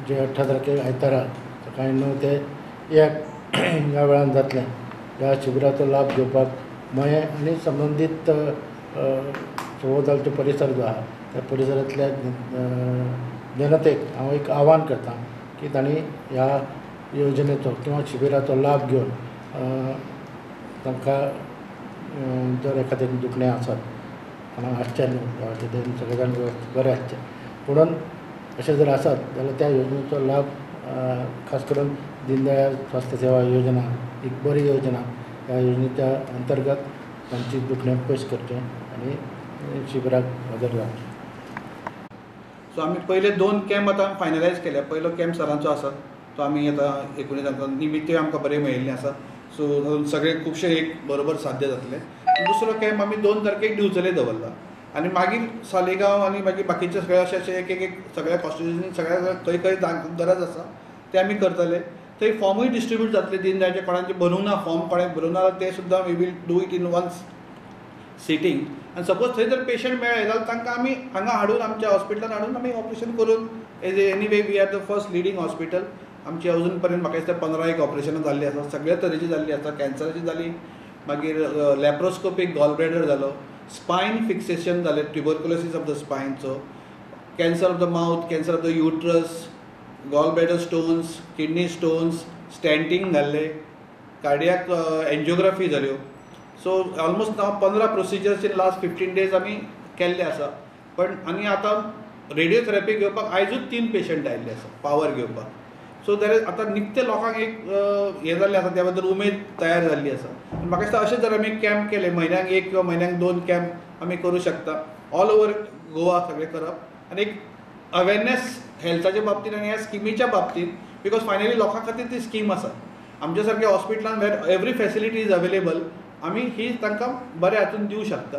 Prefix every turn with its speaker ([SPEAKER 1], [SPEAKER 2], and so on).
[SPEAKER 1] जे 18 तारखेक आयतारा सकाळी 9 ते 1 ह्या वेळान जातलें. ह्या शिबिराचो लाभ घेवपाक मयें आनी संबंदीत सभोवतालचो परिसर जो आहा त्या परिसरांतल्या जनतेक हांव एक आव्हान करता की तांणी ह्या योजनेचो किंवा शिबिराचो लाभ घेवन तांकां जर एखादें दुखणें आसत कोणाक आसचें न्हू देवाचे दयेन सगळे जाण बरें आसचें, पुणून अशें जर आसत जाल्यार त्या योजनेचो लाभ खास करून दीनदयाळ स्वास्थ्य सेवा योजना एक बरी योजना, ह्या योजनेच्या अंतर्गत तांची दुखणें पयस करचें आनी शिबिराक हजर जावचें.
[SPEAKER 2] सो आमी पयले 2 कॅम्प आतां फायनलायज केले. पयलो कॅम्प सरांचो आसा तो आमी आतां 19 आमकां निमित्तूय आमकां बरें मेळिल्लें आसा, सो सगळे खुबशे एक बरोबर साध्य जातले. दुसरो कॅम्प आमी 2 तारखेक दिवचले दवरला आनी मागीर सालेगांव आनी मागीर बाकीचे सगळे अशे अशे एक एक सगळ्या कॉन्स्टिट्युशनी सगळ्या खंय खंय गरज आसा ते आमी करतले. थंय फॉर्मूय डिस्ट्रिब्यूट जातले दीनदयाळाचे, कोणाचे भरूंक ना फॉर्म, कोणाक भरूंक ना ते सुद्दां we will do it in one sitting. आनी सपोज थंय जर पेशंट मेळ्ळे जाल्यार तांकां आमी हांगा हाडून आमच्या हॉस्पिटलान हाडून आमी ऑपरेशन करून as a anyway we are the first leading hospital. आमची अजून पर्यंत म्हाका दिसता 15 एक ऑपरेशनां जाल्लीं आसा, सगळ्या तरेची जाल्ली आसा. कॅन्सराची जाली, मागीर लॅप्रोस्कोपीक गॉल ब्लॅडर जालो, स्पायन फिक्सेशन जालें, ट्युबरकुलोसीस ऑफ the स्पायनचो, cancer of the mouth, cancer of the uterus, gall bladder stones, kidney stones, stenting घाल्ले, कार्डियाक एन्जियोग्राफी जाल्यो. सो ऑलमोस्ट हांव 15 प्रोसिजर्स इन लास्ट 15 डेज आमी केल्ले आसा. पण आनी आतां रेडियोथेरपी घेवपाक आयजूच 3 पेशंट आयिल्ले आसा पावर घेवपाक. सो there is आतां निकते लोकांक एक हें जाल्लें आसा, त्या बद्दल उमेद तयार जाल्ली आसा. म्हाका दिसता अशें जर आमी कॅम्प केले म्हयन्याक 1 किंवा म्हयन्याक 2 कॅम्प आमी करूं शकता ऑल ओवर गोवा सगळें करप आनी एक अवेरनेस हेल्थाच्या बाबतींत आनी ह्या स्किमीच्या बाबतींत, because finally लोकां खातीर ती स्कीम आसा. आमच्या सारक्या हॉस्पिटलान where every facility is available आमी ही तांकां बऱ्या हातून दिवं शकता.